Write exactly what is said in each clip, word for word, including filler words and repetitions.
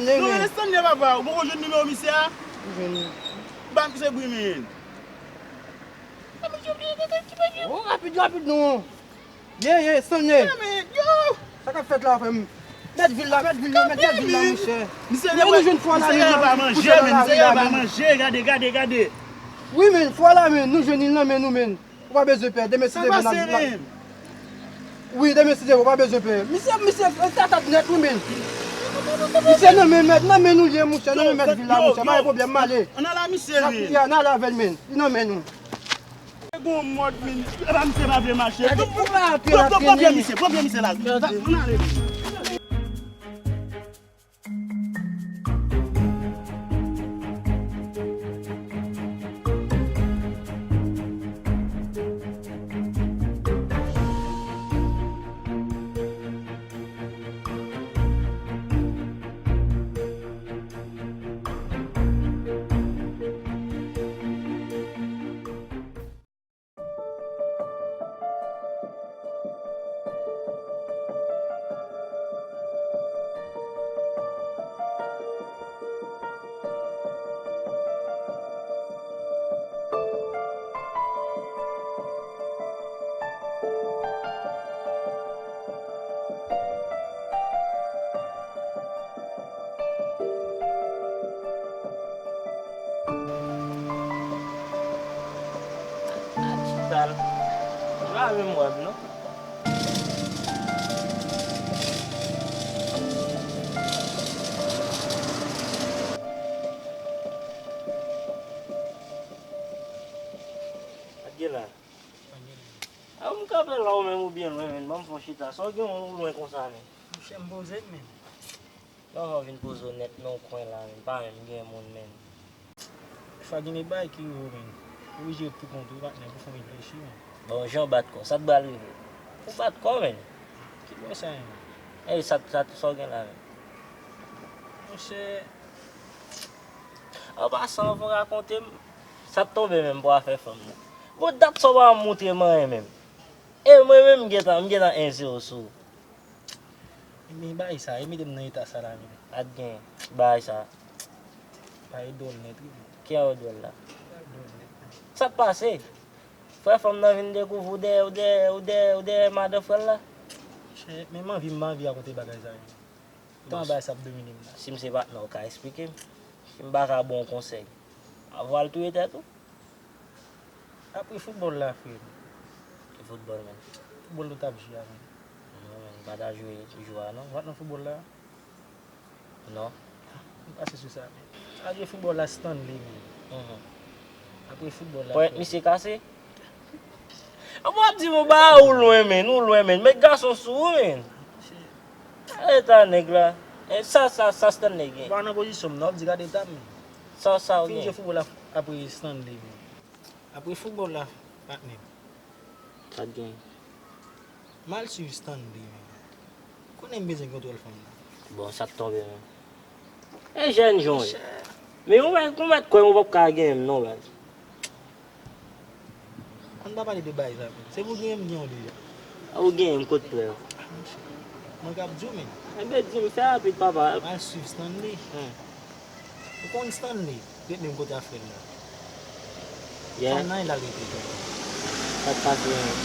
Stanley, men. Non, rele Stanley, papa. Ou poko jwenn nimewo misye a? Ou jwenn li. Ba misye bri, men. Oh, rapid, rapid, non. Ye, ye, Stanley. Sa k ap fèt la, frè m? Mèt vil la, mèt vil la, mèt, mèt vil la, monchè. Misye, nou jwenn fwa la, misye, men, pa manje, men, misye, pa manje, gade, gade, gade. Wi, men, fwa la, men, nou jwenn li nan men nou, men. Ou pa bezwen pè, demen si Dye vle, n ap, n ap. Wi, demen si Dye vle, ou pa bezwen pè. Misye, misye, se atak nèt, wi, men. Misye nan men mèt, nan men nou li ye, monchè, nan men mèt vil la, monchè. Pa gen pwoblèm, m ale. Ann ale a misye, men. N ale avè l, men. Li nan men nou. Gon mòd, men. Epa misye pa vle mache. Gade, ou pa pye la. Pran pye misye, pran pye misye la. Ann ale. Li pa menm wè m non. Sa k gen la? A, ou m kanpe la ou menm ou byen lwen, menn. Ban m fè yon chita. Sa w gen ou lwen konsa, menn? Monchè, m poze m, menn. Non, non, vin poze w nèt nan yon kwen la, menn. Pa menm gen moun, menn. Fwa gen de bagay ki rive w, menn. Ou oblije ret pou kont ou, patnè, pou fè w reflechi, menn. Bon, jan w bat kò, sa t pral rive? Ou bat kò, menn. Ki bò sa ye, menn? Ey, sa, sa, sa w gen la, menn? Monchè, an pasan, fò w rakonte m sa t tonbe menm pou afè fanm nan. Bon, dat sa w pa moutre m anyen menm. E mwen menm, m gentan, m gentan en zewo sou ou. Men bagay sa, e mete m nan eta sa la menm. Pa t gen bagay sa. Bagay dwòl nèt, wi. Ki bagay dwòl la? Bagay dwòl nèt, menn. Sa k pase? Frè fanm nan vin dekouvri w dèyè, w dèyè, w dèyè, w dèyè madan frè l la? Monchè, men m anvi, m anvi rakonte bagay sa yo. Tan bagay sa ap domine m la. Si m se patnè w, w ka eksplike m. Si m pa ka ba w yon konsèy, w al touye tèt ou. Apre foutbòl la, frè m. Ki foutbòl, menn? Foutbòl nou t ap jwe a, menn. Non, menn, m pa ta jwe jou a, non. Ou pa t nan foutbòl la? Non. M pase sou sa, menn. Sa vle foutbòl la, Stanley, menn. Mhm. Apre foutbòl la, ponyèt frè m. Misye kase? Ou ap di m ou ba ou lwen, menn, ou lwen, menn. Met gason sou ou, menn. Eta nèg la. E sa, sa, sa Stanley gen? Ou pa nan pozisyon m, non, w ap di gade eta m, menn. Sa, sa w gen? Fin jwe foutbòl la apre Stanley, menn. Apre foutbòl la, patnè m. Sa k gen? M al swiv Stanley, menn. Konnen m bezwen kontwòl fanm nan. Bon, sa t tonbe menm. E jèn jan w ye. Monchè. Men ou mèt, ou mèt kwè m, ou p ap ka genyen m non, baz. Ann pa pale de bagay sa, menn. Se pou genyen m, genyen w deja. A, ou genyen m kot prèv? Monchè. Mwen k ap di w, menn. Enben, di m, fè rapid, papa. M al swiv Stanley. Hmm. Ou konn Stanley? Ret menm kote a frè l la. Yeah. Fanm nan, e la l rete tou. Sa k pase menm?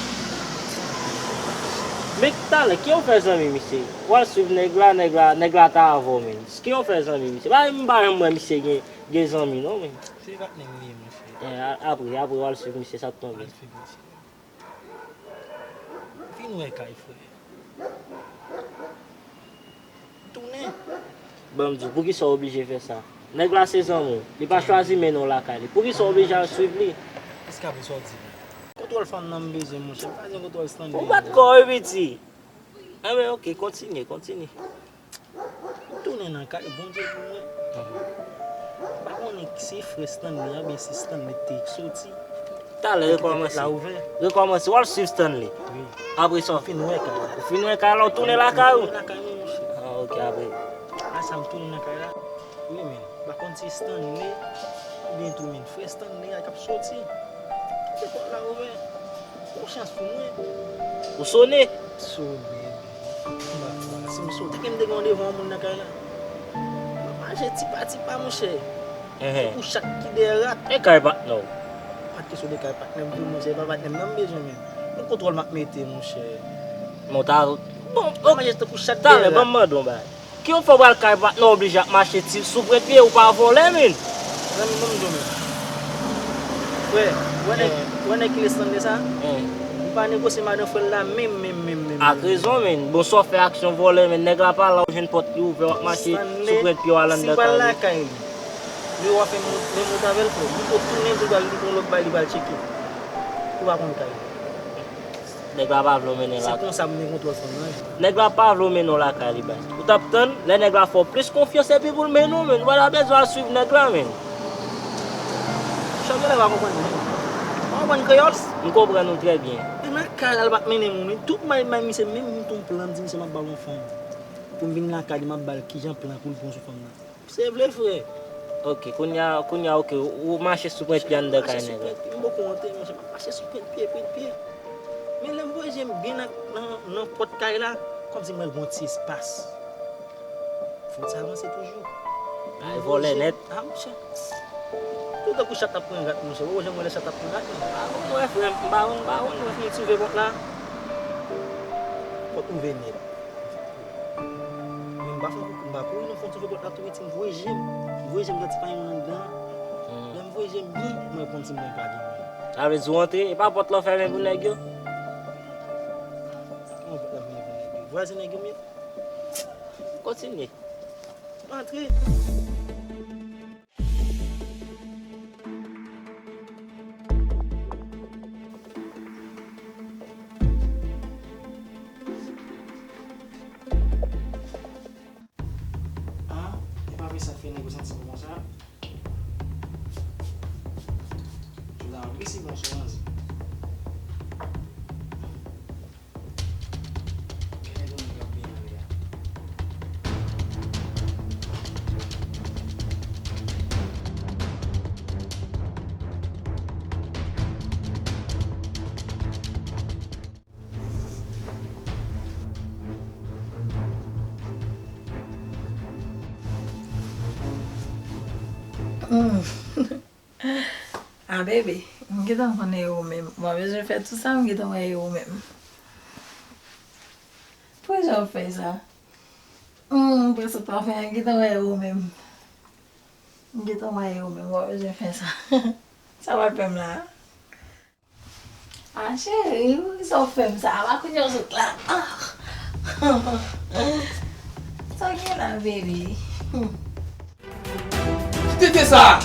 Men talè, ke w fè zanmi misye? W al swiv nèg la, nèg la, nèg la ta avè w, menn. Ke w fè zanmi misye? Pa, m pa janm wè misye gen, gen zanmi, non, menn. Se patnè m li ye, monchè. Eh, a-, apre, apre, w al swiv misye, sa k tonbe? M al swiv misye. Vin wè kay, frè. Tounen. Ban m di w, poukisa w oblije fè sa? Nèg la se zanmi w. Li pa chwazi mennen w lakay li. Poukisa w oblije al swiv li? Èske apre sa w di m? Kontwòl fanm nan m bezwen, monchè. M pa bezwen kontwòl Stanley. Ou bat kò w, wi, piti. Enben, oke, kontinye, kontinye. M tounen nan kay, Bondye pou mwen. Mhm. M pa konnen si frè Stanley an oubyen si Stanley te soti. Talè, rekòmanse. Kite pòt la ouvè. Rekòmanse, w al swiv Stanley. Wi. Apre sa, w fin wè kay la. Ou fin wè kay la, w tounen lakay ou? M tounen lakay mwen, monchè. Ah, oke, apre. Apre sa, m tounen nan kay la. Wi, men, m pa konn si Stanley oubyen tou, men, frè Stanley a k ap soti. Kite pòt la ouvè. Yon chans pou mwen. Ou sone? Sone. M pa kwè. Si m sone, ke m te gen yon devan yon moun nan kay la. M ap mache tipa tipa, monchè. Enhen. Tankou chat ki dèyè rat. E kay patnè w? Pa t kesyon de kay patnè m tou, monchè, e pa patnè m nan m bezwen menm. Men kontwòl m ap mete, monchè. Bon, ta, bon, m ap mache tankou chat dèyè rat. Talè, ban m mande w yon bagay. Ki w fè w pral kay patnè w oblije ap mache ti sou pwent pye, ou pa vòlè, menn? Zanmi, ban m di w, menn. Frè, ou wè nèg, ou wè nèg ki rele Stanley sa? Li pa negosye madan frè l la menm, menm, menm, menm. Ak rezon, menn. Bon, sa w fè aksyon vòlè, menn. Nèg la pa la, ou jwenn pòt li ouvè, w ap mache sou pwent pye w al anndan kay li. Si m pral lakay li, li wè w ap fè menm wout avè l, frè. Li ko tounen, li pral, li gon lòt bagay, li pral tcheke. Ou pa konn kay li. Nèg la pa vle w mennen l lakay. Se konsa m te kontwòl fanm nan. Nèg la pa vle w mennen w lakay li, baz. Ou t ap tann, lè nèg la fè w plis konfyans epi pou l mennen w, menn. Ou pa ta bezwen al swiv nèg la, menn. Chòv yo la pa konprann, menn. Ou konprann kreyòl? M konprann ou trè byen. E nan kay la, l pa t mennen moun, wi. Tout may, may misye, menm m tou m plan, m di misye m ap ba w yon fanm. Pou m vin lakay li, m ap ba l kijan plan pou l pran sou fanm nan. Se vre, frè. Oke, kounye a, kounye a, oke, ou mache sou pwent pye anndan kay nèg la. M poko antre, monchè, m ap mache sou pwent pye, pwent pye. Men lè m voye je m byen nan, nan, nan pòt kay la, kòmsi m wè l gen yon ti espas. Fanm sa avanse toujou. Ay, vòlè nèt. A, monchè. Tout tankou chat ap pran rat, monchè. Ou wè jan m wè lè chat ap pran rat, non? M pa konn, wè, frè m, m pa konn, m pa konn, wè, fè m ti ouvè pòt la. Pòt ouvè nèt. Men m pa fè, m pa kouri non, fè yon ti fè pòt la tou piti, m voye je m. M voye je m, gade si pa gen moun anndan. Hmm. Lè m voye je m byen, m wè kòmsi m wè pa gen moun. Sa vle di w antre, e pa pòt lan fèmen pou nèg yo? Vwazen nèg yo m ye. Kontinye. Antre. Ah, e pa vre sa k fè nèg yo santi bon konsa? Jouda ap resi bon sou manzè. Gen nèg yo menm k ap benyen anlè a. Ah, bebe, m gentan konnen e ou menm. Mwen bezwen fè tout sa, m gentan wè e ou menm. Pou jan w fè sa? Hmm, m prèske pa fè anyen, m gentan wè e ou menm. M gentan wè e ou menm, mwen bezwen fè sa. Sa w ap fè m la? Ah, cheri, poukisa w fè m sa? A pa kounye a w sot la. Ah. Sa w gen la, baby? Ki tete sa?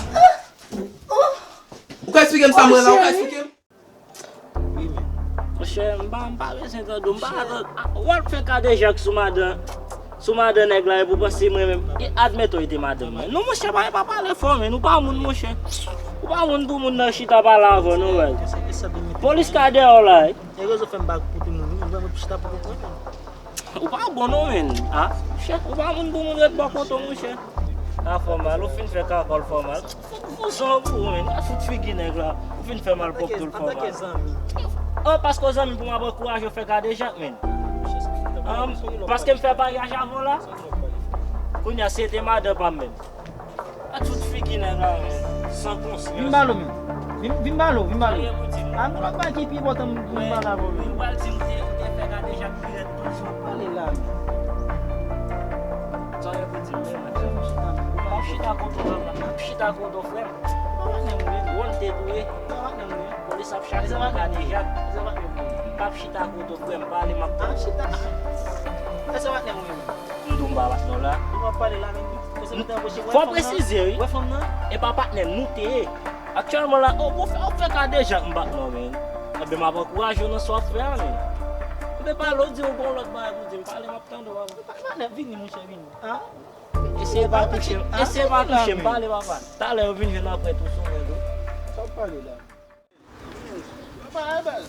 Ou ka eksplike m sa m wè la? Ou ka eksplike m? Wi, men. Monchè, m pa, m pa bezwen tande w. M pa ka tande. W al fè kadejak sou madan. Sou madan nèg la, epi w panse mwen menm, e, admeton, e te madanm mwen. Non, monchè, pa, pa pale fò, men, ou pa moun, monchè. Ou pa moun pou moun nan chita pale avè w, non, baz. Polis ka dèyè w la, wi. E rezo fè m pa pou tout moun, wi, mwen, mwen chita pou kont mwen. Ou pa bon, non, men. Ah, monchè, ou pa moun pou moun ret bò kote w, monchè. A fò mal, ou fin fè kakòl fò mal. Fou, fou zan pou ou, men. Gad fout figi nèg la. Ou fin fè mal pwòp tou l fò mal. Antanke zanmi. Oh, paske w zanmi pou m ap ankouraje w fè kadejak, men. Paske m fè paryaj avè w la. Kounye a, si se te madan pa m, men. Gad fout figi nèg la, men. San konsyans. Vin ba l, men. Vin, vin ba l, vin ba l. A, nou pa bay ki pi enpòtan pou m pale avè w. Ou pral di m te, ou te fè kadejak pi rèd. Sa w pale la, men? Sa w gen pou di m, men, madanm? Chita, men. Chita kote w, papa. Chita kote w, frè m. Ou pa patnè m, wi. Wòl te dwe. Ou pa patnè m, wi. Polis ap chache m kadejak. M p ap chita kote w, frè m. Pale, m ap tande. Chita. Èske w patnè m, wi, men? M di w m pa patnè w la. Ou pa pale la, men. Fò w presize, wi. Wè fanm nan? E pa patnè m, nou te ye. Aktyèlman la, ou, ou fè, ou fè kadejak, m pa patnè w, men. Enben, m ap ankouraje w nan sa w ap fè a, men. Enben, pale, w di w gon lòt bagay pou di m. Pale, m ap tande w, papa. Pa, pa, vini, monchè, vini. Ah. Eseye pa touche m. Eseye pa touche m. Pale, papa. Talè yo vin jwenn apre tou sou mwen tou. Sa w pale la? Papa, e baz.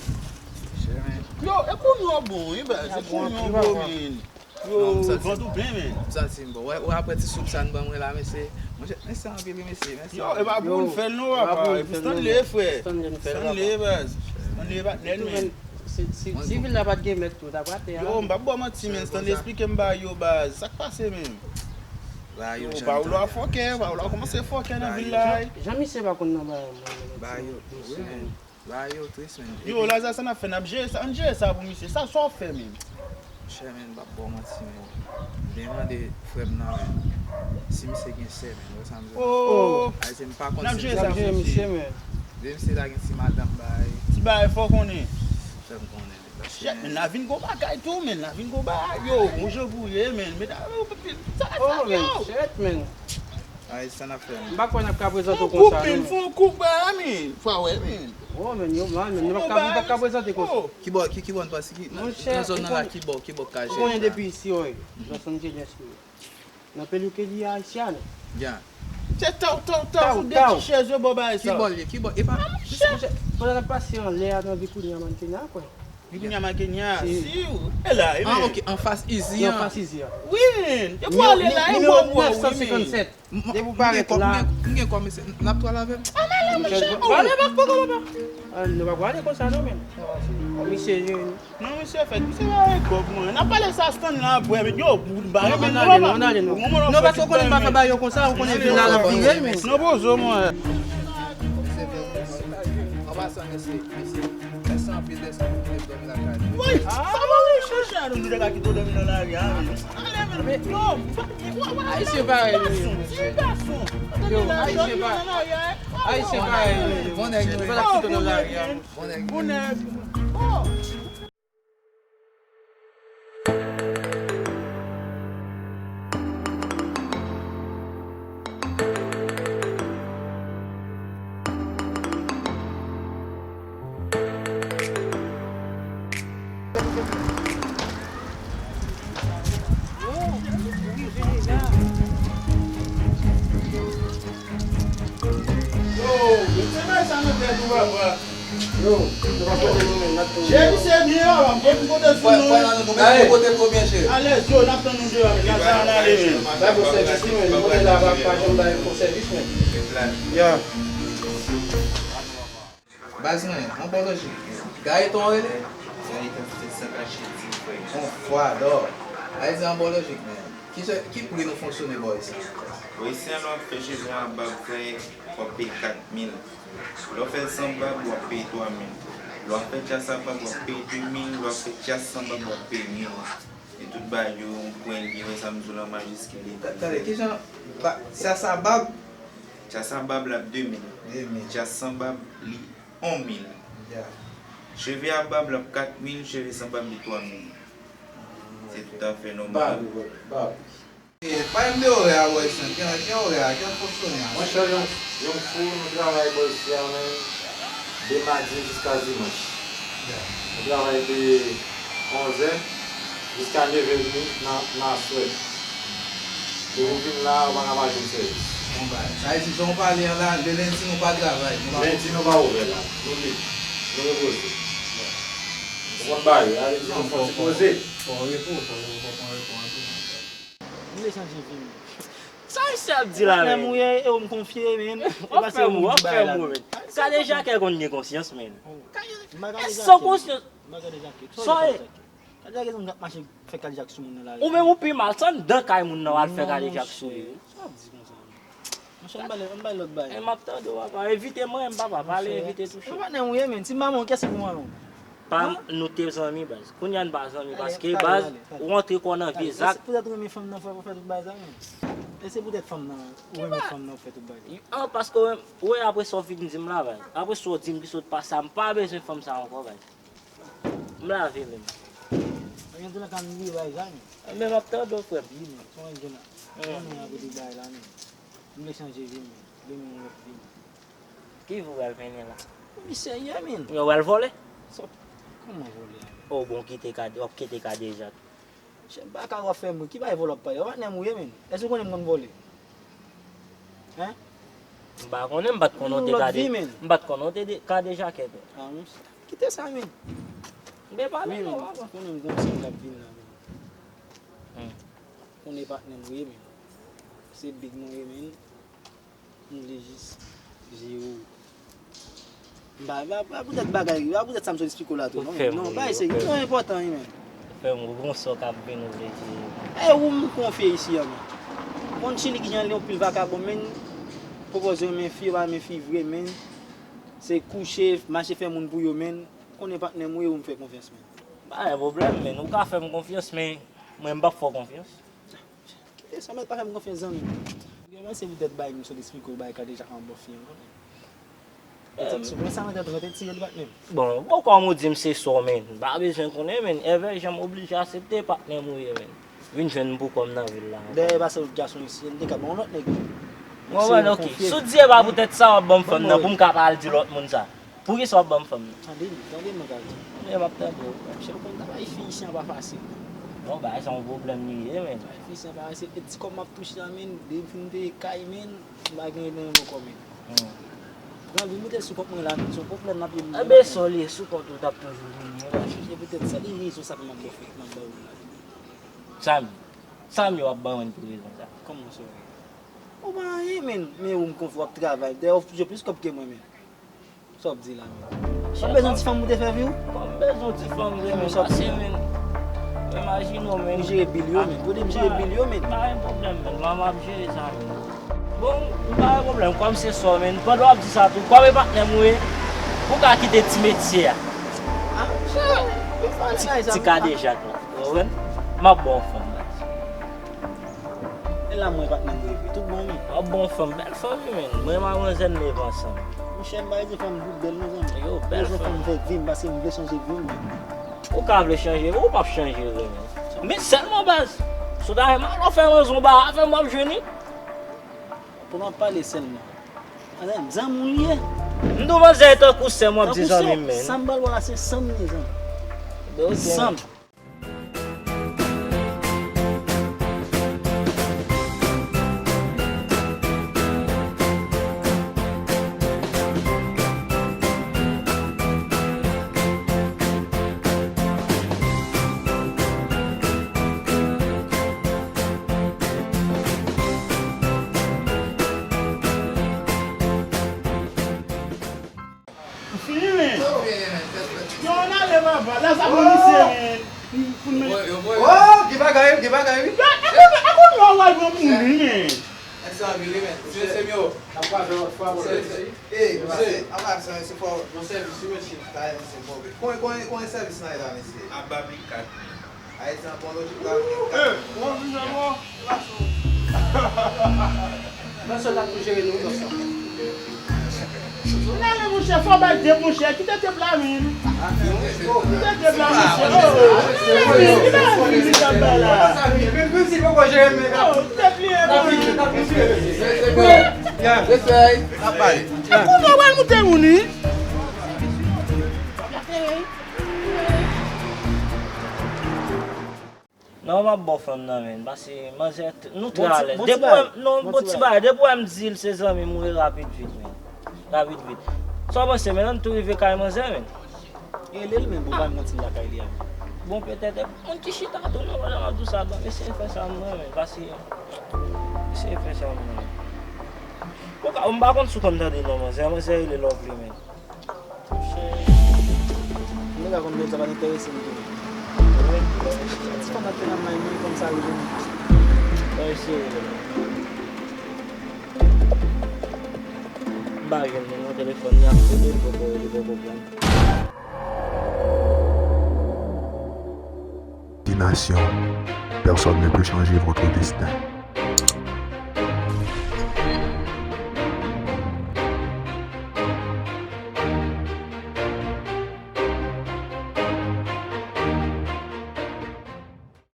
Yo, e kounye w bon, wi, baz. E kounye w bon, men. Yo, vant ou plen, men. M santi m bon. Wè, wè, apre ti soup sa n ban mwen la, mesye. Monchè, mèsi anpil, wi, mesye. Mèsi anpil. Yo, e pa pou n fè l non, papa. E pou Stanley, frè. Stanley, baz. Stanley patnè n, men. Si, si, si vil la pa t gen mèt tou, t ap rate a. Yo, m p ap ba w manti, men. Stanley, eksplike m bagay yo, baz. Sa k pase, men? Yo, Paolo a fòkè, Paolo a kòmanse fòkè nan vil la. Jan misye pa konn nan bagay, mwen, mwen, mwen. Bagay yo, wi, men. Bagay yo tris, men. Yo, Laza, sa n ap fè, n ap jere sa, ann jere sa pou misye. Sa, sa w fè, men? Monchè, men, m p ap ba w manti, men. M te mande frè m nan, men, si misye gen sè, men. Wè sa m di w? Oh! Ayisyen, m pa konn si misye gen sè. N ap jere sa pou misye, men. Depi misye ta gen ti madanm, bay. Ti bagay fò konnen. Fè m konnen. Shit, men, la vin gwo bagay tou, men, la vin gwo bagay, yo, bon jan pou ye, men, medam, yo, sa, sa, yo. Shit, men. Ay, sa n ap fè, men. M pa kwè n ap ka prezante w konsa, non, men. Fè yon koup, men, fè yon koup, men, fè wè, men. Oh, men, yo mal, men, nou pa ka, nou pa ka prezante konsa. Kibò, ki, kibò n pase, ki, nan, nan zòn nan la, kibò, kibò k ka jere la? Ou konnen depi isi, wi, Los Angeles, wi. Nan peluqueria Haitiana. Ya. Se taw, taw, taw, sou de ti chèz yo bò bagay sa. Ki bò l ye? Ki bò? E pa, monchè, pandan n ap pase anlè a nan Vicuña Manteña, kwè. Vicuña Manteña, si, e la, e men. Ah, ok, anfas Easy an. Anfas Easy an. Wi, men, yo pwale la, e wòm, wòm, wi, men. Depi w parèt la. M gen kòb, m gen kòb, mesye, n ap twal avè m. Ah, men la, monchè, oh. Pale, papa, papa. Ah, nou pa pwale konsa, non, men. Misye jeni. Non, misye fèt, misye pa egòg, mwen. N ap pale sa Stanley la apre, men yo, m pa renmen non, papa. Non, paske w konnen m pa fè bagay yo konsa, ou konnen vin la, l ap vire, men. Non, poze w, mwen. An pasan, mèsi, mèsi. Mèsi anpil dèske nou kite m dòmi lakay nou. Wi, sa va, wi, chèche a, nou te ka kite w dòmi nan lari a, men. Ale, men, non, m pa, w, w, Ayisyen parèy nou ye. Ti gason. Yo, Ayisyen pa, Ayisyen parèy nou ye. Bon nèg nou ye. Fò n ap kite w nan lari a. Bon nèg. Bon nèg. Oh. Yo, nou pa kote nou menm, n ap tann. Jezi se byen, papa, m konn kote sou nou. Pwè nan nou, nou menm, nou kote nou byen, cheri. Alèz, yo, n ap tann nou deyò, men, sa, sa, ann ale, men. Bay bon sèvis, wi, men. Mwen la, pa, pa janm bay bon sèvis, men. Ya. Baz mwen, yon bon lojik. Gayeton w rele? Gayeton se san kache di frè. Yon fwa dò. Sa vle di yon bon lojik, men. Ki, ki pri nou fonksyone bò isi? Bò isi an, lè w ap fè cheve a bab, frè, w ap peye kat mil. Lè w fè l san bab, w ap peye twa mil. Lè w ap fè tchas a bab, w ap peye de mil. Lè w ap fè tchas san bab, w ap peye mil. E tout bagay yo, yon pwen li, wè sa m di w la, majiskil li. Ta-, tande, kijan ba-, tchas a bab? Tchas a bab la de mil. De mil. Tchas san bab li yon mil. Ya. Cheve a bab la kat mil, cheve san bab li twa mil. Ah, se tout afè nòmal. Bab, bab. E, pa m de orè a, bò isi an. Ki, ki orè a? Ki ap fonksyone a? Monchè, yon, yon fou, nou travay bò isi a, men, de madi jiska dimanch. Ya. Nou travay de onzè jiska nevè edmi nan, nan aswè. Lè ou vin la, ou pa ka pa jwenn sèvis. Bon bagay. Sa vle di, jan w pale an la, de lendi nou pa travay. Nou pa... Lendi nou pa ouvè la. Nou lib. Nou repoze. Ou konn bagay yo, sa vle di nou fò ti poze. Fò repo, fò repo, fò pran repo anpil. M vle chanje vi m. Sa misye ap di la, men? Patnè m ou ye, e ou m konfye, men. W ap fè m, w ap fè m, men. Kadejakè konn gen konsyans, men. San konsyans. M pa kadejakè. Sa w ye? Kadejakè, m ap mache fè kadejak sou moun nan lari. Ou menm ou pi mal, se anndan kay moun nan w al fè kadejak sou li. Sa w ap di konsa, men? Monchè, ann pale, ann pale lòt bagay. E m ap tande w, papa. Envite mwen, papa. Pale, envite touche. Patnè m ou ye, men. Si m pa mwen, kiyès ki pou mwen, men? Pa, nou te zanmi, baz. Kounye a n pa zanmi, paske, baz, ou antre kò nan vye zak. Se poutèt ou renmen fanm nan, fè, ou fè tout bagay sa, men. E se poutèt fanm nan, ou renmen fanm nan, ou fè tout bagay. An, paske ou wè, apre sa w fin di m la, baz. Apre sa w di m ki sot pase a, m pa bezwen fanm sa ankò, baz. M lave menm. Mwen gen tou nan ka m vye bay zam. Men m ap tande w, frè m. Wi, men, kòman l gen la? Mwen menm ap di bay la, men. M vle chanje vi m, men. Demen yon lòt vi m. Ki vi w pral mennen la? Wi, serye, men. Yo, w pral vòlè? Sa, kòman vòlè a? Oh, bon, kite Kade, w ap kite Kadejak. Chè, m pa ka wè w ap fè m ri. Ki bagay vòlè w ap pale? Ou patnè m ou ye, men. Èske w konnen m konn vòlè? Hen? M pa konnen, m pa t konnen w te kade-, m pa t konnen w te de-, kadejakè tou. Ah, monchè. Kite sa, men. M te pale non, papa. Konnen m gon ti k ap vin la, men. Hmm. Konnen patnè m ou ye, men. Se big nou ye, men. M vle jis jere w. M pa, pa, pa poutèt bagay, pa poutèt sa m sot esplike w la tou, non. Non, bagay serye, trè enpòtan, wi, men. Frè m, ou gon sa w k ap vin, ou vle di. E ou m konfye isi a, men. Ou konn Chili kijan l ye, yon pil vakabon, men. Pwopoze renmen fi, yo pa renmen fi vre, men. Se kouche, mache fè moun pou yo, men. Konnen patnè m ou ye, ou m fè konfyans, men. Pa gen pwoblèm, men. Ou ka fè m konfyans, men mwen m p ap fè w konfyans. Kite sa, mèt pa fè m konfyans, zanmi. Ou gen panse poutèt bagay m sot esplike w, bagay Kadejak an bò fi an, konnen. Petèt sou mwen sa mwen te, mwen te tire l, patnè m. Bon, bon, kòm ou di m se sa w, men, m pa bezwen konnen, men, èvè jan m oblije aksepte, patnè m ou ye, men. Vin jwenn m pou kò m nan vil la ankò. Dèyè pase lòt gason isi, m te ka ba yon lòt nèg. Bon, bon, ok. Si w di e pa poutèt sa w ap ban m fanm nan, pou m ka pa al di lòt moun sa. Poukisa w ap ban m fanm nan? Tande m, tande m, mwen ka di. Men m ap tande w, frè m. Chè, ou konn travay fi isi an pa fasil. Non, bagay sa yon pwoblèm li ye, men. Travay fi isi an pa fasil. E ti kòb m ap touche a, men, depi m te kay, men, m pa gen ren ankò, men. Hmm. Gran vi m te sou kont mwen la, men, se yon pwoblèm m ap ye. Enben, sa w ye sou kont ou t ap toujou vini, men. E poutèt sa, li rezon sa fè m ap bò fè, m ap ba ou la. Sa m, sa m yo ap ban mwen pou rezon sa. Kòman sa w ye? Ou pa anyen, men, men ou m konfye w ap travay. Dèyè, ou toujou plis kòb ke mwen, men. Sa w ap di la, men? Ou bezwen ti fanm pou te fè vi w? Kòm bezwen ti fanm vre, men, pase, men. Imajine w, men. Ou jere bil yo, men. Kote m jere bil yo, men? Pa gen pwoblèm, men. Mwen m ap jere sa, men. Bon, m pa gen pwoblèm. Kòm se sa, men. Pandan w ap di sa tou, kòm e patnè m ou ye, ou ka kite ti metye a. Ah, monchè, ou pale bagay sa. Ti, ti kadejak la. Ou konprann? M ap ba w fanm, baz. E la mwen patnè m reve. Tout bon, men. W ap bon fanm, bèl fanm, wi, men. Mwen, manmanzè n leve ansanm. Monchè, m pa di fanm bout bèl, non, zanmi. Yo, bèl fanm. Mwen fanm fè vi m, paske m vle chanje vi m, men. Ou ka vle chanje, men ou p ap chanje vre, men. Men sèlman, baz. Si w ta fè mal, w fè manzon ba, fè m w ap jwenn li. Pou m ap pale sèlman. Manzè, zanmi w li ye. M di w manzè tankou sè m, w ap di zanmi m, men. Tankou sè, sa m pral ba w la, se san m li ye, zanmi. Ben, ok. San m. La sa pou misye, men. Pou men. Oh, gen bagay, gen bagay, wi. Akounye a w al pran pou li, men. Ese anvi li, men. Se, se myo. N ap kwaze lòt fwa, bro. Se, se, e, se, an pa sa, se fò. Bon sèvis, wi, mesye. Konyen, konyen, konyen sèvis nan eta, mesye. Aba pi kat. Ayiti an bon lojik la, wi. E, bon, vin nan bon. Nan sèl la pou jere nou, nan sèl. Lale, monchè, fò bay tep, monchè. Kite tep la, men. Kite tep la, monchè. Oh, men, ki bagay li t ap bay la? Oh, tep li ye, bon. Akounye a w al moute moun, wi. Non, m ap ba w fanm nan, men, paske manzè, t- nou trè alèz. Depi w wè m, non, bon ti bagay, depi w wè m di l se zanmi m, ou e rapid vit, men. Rapid vit. Sa w panse, men, ann tou rive kay manzè, men. Rele l, men, pou bay m konn si l lakay li a. Bon, petèt, e, moun ki chita tou, non, pandan m ap di w sa, ban m eseye fè sa mwen, men, paske, eseye fè sa mwen, men. Ou ka, m pa konn si w konn tande non manzè, manzè rele Lovely, men. Nèg la konn byen sa pa t enterese m tou. Ti fanm nan te nan may mwen konn sa rive m. Mwen eseye rele l. M pa jwenn li nan telefòn, li ap rele, li poko, li poko pran. Destination, personne ne peut changer votre destin.